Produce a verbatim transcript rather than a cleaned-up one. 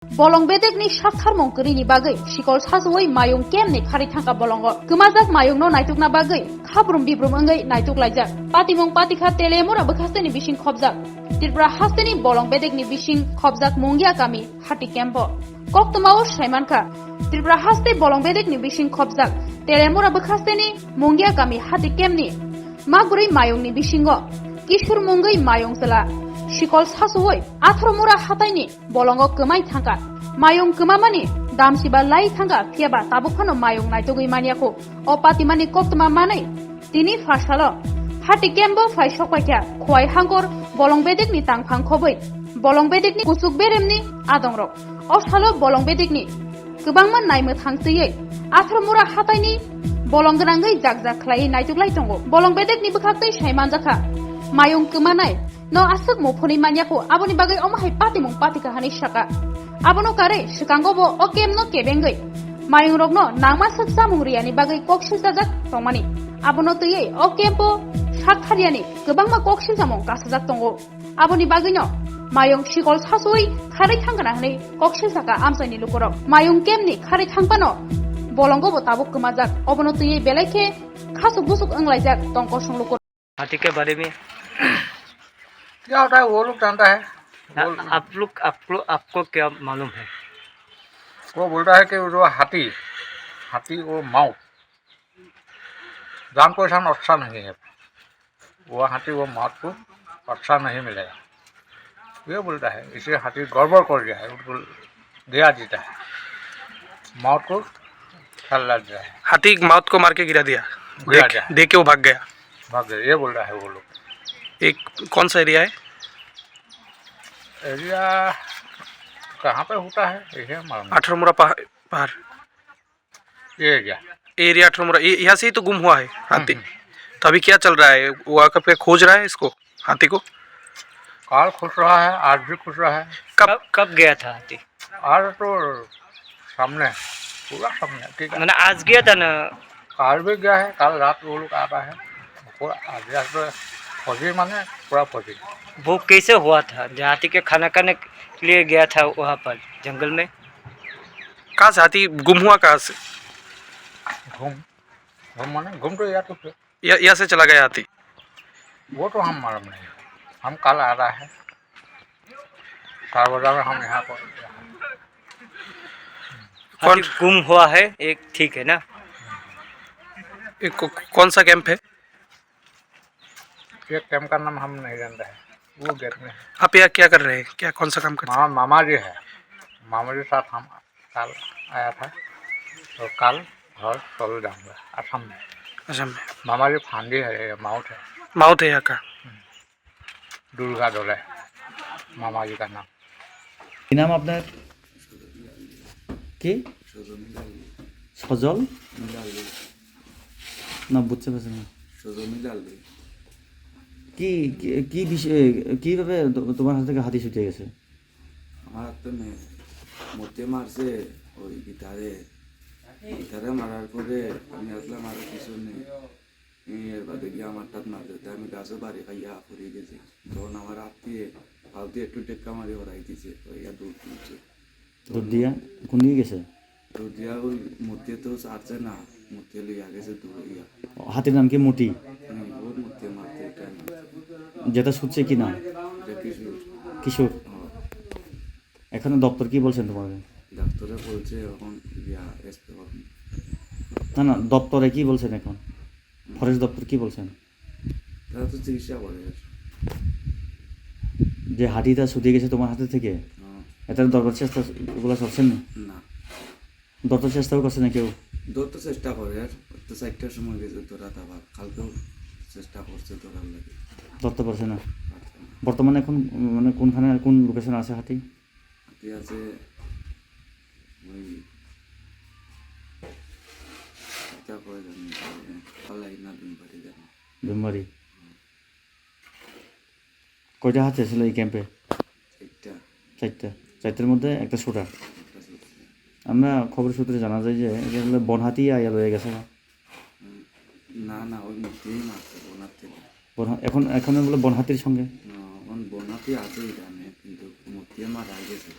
Bolong bedekni saktharmung kwrwini bagwi sikol sachuwi mayung kemni kharwi thangkha bolongo. Kwmajak mayungno naitukna bagwi khabrum bibrum wngwi naituk laijak. Patimung patikha Telemura bwkhasteni bising khopjak. Tripura hasteni bolong bedekni bising khopjak Mungia kami hati kembo. Koktwmao saimankha, Tripura haste bolong bedekni bising khopjak Telemura bwkhasteni Mungia kami hati kemni magurwi mayungni bisingo Kishur mungwi mayung chwla sikol sachuwi Atharmura hataini bolongo kwmai thangkha. Mayung kwmamani damsiba lai thangkha, phiyaba tabuk phano mayung naitugwi manyakho. O patimani koktwma manwi tini phasalo hati kembo phai sokpaikha Khowai Hangkor bolong bedekni tangphang khobwi bolong bedekni kuchuk beremni adongrok. O salo bolong bedekni kwbangma naimwthang twiwi Atharmura hataini bolong gwnangwi jak jak khlaiwi naituklai tongo. Bolong bedekni bwkhaktwi sai manjakha mayung kwmanai no aswk muphunwi manyakho, aboni bagwi omo hai patimung patikha hwnwi sakha. Abono karwi swkango bo o kemno kebengwi mayungrokno nangma swk chamung riyani bagwi kok siljajak tongmani. Abono twiwi o kempo sak tharyani kwbangma kok siljamung kasajak tongo. Aboni bagwino mayung sikol sachuwi kharwi thangkha hwnwi kok siljaka amchaini lukurok. Mayung kemni kharwi thangphano bolongo bo tabuk kwmajak. Obono twiwi belai khe khasuk busuk wnglaijak tong kosong lukurok. हाथी के बारे में क्या होता है, वो लोग जानता है। वो आप लोग, आप लोग, आपको क्या मालूम है? वो बोलता है कि वो जो हाथी, हाथी वो मौत, जान को इंसान अच्छा नहीं है, वो हाथी वो मौत को अच्छा नहीं मिलेगा, ये बोलता है। इसे हाथी गड़बड़ कर गया है, उनको दिया देता है, मौत को छल्ला दिया है। हाथी मौत को मार के गिरा दिया। गिरा देख, दिया। देख के वो भाग गया। भाग गया, ये बोल रहा है वो लोग। एक कौन सा एरिया है? एरिया कहाँ पे होता है, ये मालूम नहीं। अठारह मुड़ा पहा-, पहाड़। ये एरिया। एरिया अठारह मुड़ा, ये, यहाँ से ही तो गुम हुआ है हाथी। हम्म, हम्म। तो अभी क्या चल रहा है? वहाँ का पे खोज रहा है इसको, हाथी को? काल खोज रहा है, आज भी खोज रहा है। कब? कब, कब गया था हाथी? आज तो सामने, पूरा सामने, ठीक है। मैंने आज गया था ना। काल भी गया है, काल रात वो लोग आ रहा है। पूरा आज, आज तो फौजी माने पूरा फौजी। वो कैसे हुआ था? जो हाथी के खाना खाने के लिए गया था वहाँ पर जंगल में। कहाँ से हाथी गुम हुआ, कहाँ से? घूम, घूम माने घूम तो या तो फिर या-, यहाँ से चला गया हाथी? वो तो हम मालूम नहीं। हम कल आ रहा है। चार बजे में हम यहाँ पर। कौन हाथी गुम हुआ है, एक ठीक है ना? ये को-, कौन सा कैंप है? ये कैंप का नाम हम नहीं जानते हैं। वो गेट में है। आप यहाँ क्या कर रहे हैं? क्या, कौन सा काम करते हैं? मामा, मामा जी है। मामा जी साथ हम कल आया था, तो कल घर चल जाऊंगा असम में। असम में। मामा जी फांदी है, ये माउथ है। माउथ है यहाँ का। हम्म। दुर्गा डोले, मामा जी का नाम। কি নাম আপনার? কি? সজল? না, বুঝতে পারছি না। কি, কি, কি বিষয়ে, কিভাবে তো-, তোমার হাত থেকে হাতি ছুটে গেছে? আমার তো মে-, মতে মারছে ওই গিটারে। গিটারে মারার পরে আমি আসলাম আরো পিছনে। এর বাদে গিয়ে আমার তাত মারতে, তাই আমি গাছও বাড়ি খাইয়া পড়ে গেছি। তখন আমার আত্মীয় ফালতু একটু টেক্কা মারি ওরাই দিছে, ওই ইয়া দৌড় তুলছে। দৌড় দিয়া কোন দিকে গেছে? দৌড় দিয়া ওই মধ্যে তো ছাড়ছে না, মধ্যে লইয়া গেছে দৌড় ইয়া। ও, হাতির নাম কি মতি? হুম, ওর মধ্যে মারতে এটা না। যেটা ছুটছে কি নাম? এটা কিশোর। কিশোর। হ্যাঁ। এখানে দপ্তর কি বলছেন তোমাকে? ডাক্তারে বলছে এখন ইয়া, এসপি এখন। না, না, দপ্তরে কি বলছেন এখন? ফরেস্ট দপ্তর কি বলছেন? তারা তো চিকিৎসা করে আর। যে হাতিটা ছুটে গেছে তোমার হাতে থেকে, হ্যাঁ। এটার ধরবার চেষ্টা ওগুলা করছেন না? না। ধরতে চেষ্টাও করছে না কেউ? ধরতে চেষ্টা করে আর, তো চারটার সময় গেছে ধরাত, আবার কালকেও চেষ্টা করছে ধরার লাগি। ধরতে পারছে না? পারছে না। বর্তমানে এখন, মানে, কোনখানে, কোন লোকেশনে আছে হাতি? হাতি আছে ওই, এটা করে জানি, পালাই না ডিমবাড়ি জানি। ডিমবাড়ি। কয়টা হাতি ছিল এই ক্যাম্পে? চারটা। চারটা। চারটার মধ্যে একটা ছোটা। একটা ছোটা। আমরা খবর সূত্রে জানা যায় যে এটা হলো বনহাতি আইয়া লয়ে গেছে। উম, না, না, ওই মূর্তিই মারছে, বনহাতি না। বনহা-, এখন, এখন বলে বনহাতির সঙ্গে? না, এখন বনহাতি আছে এখানে, কিন্তু মূর্তি মারা গেছে।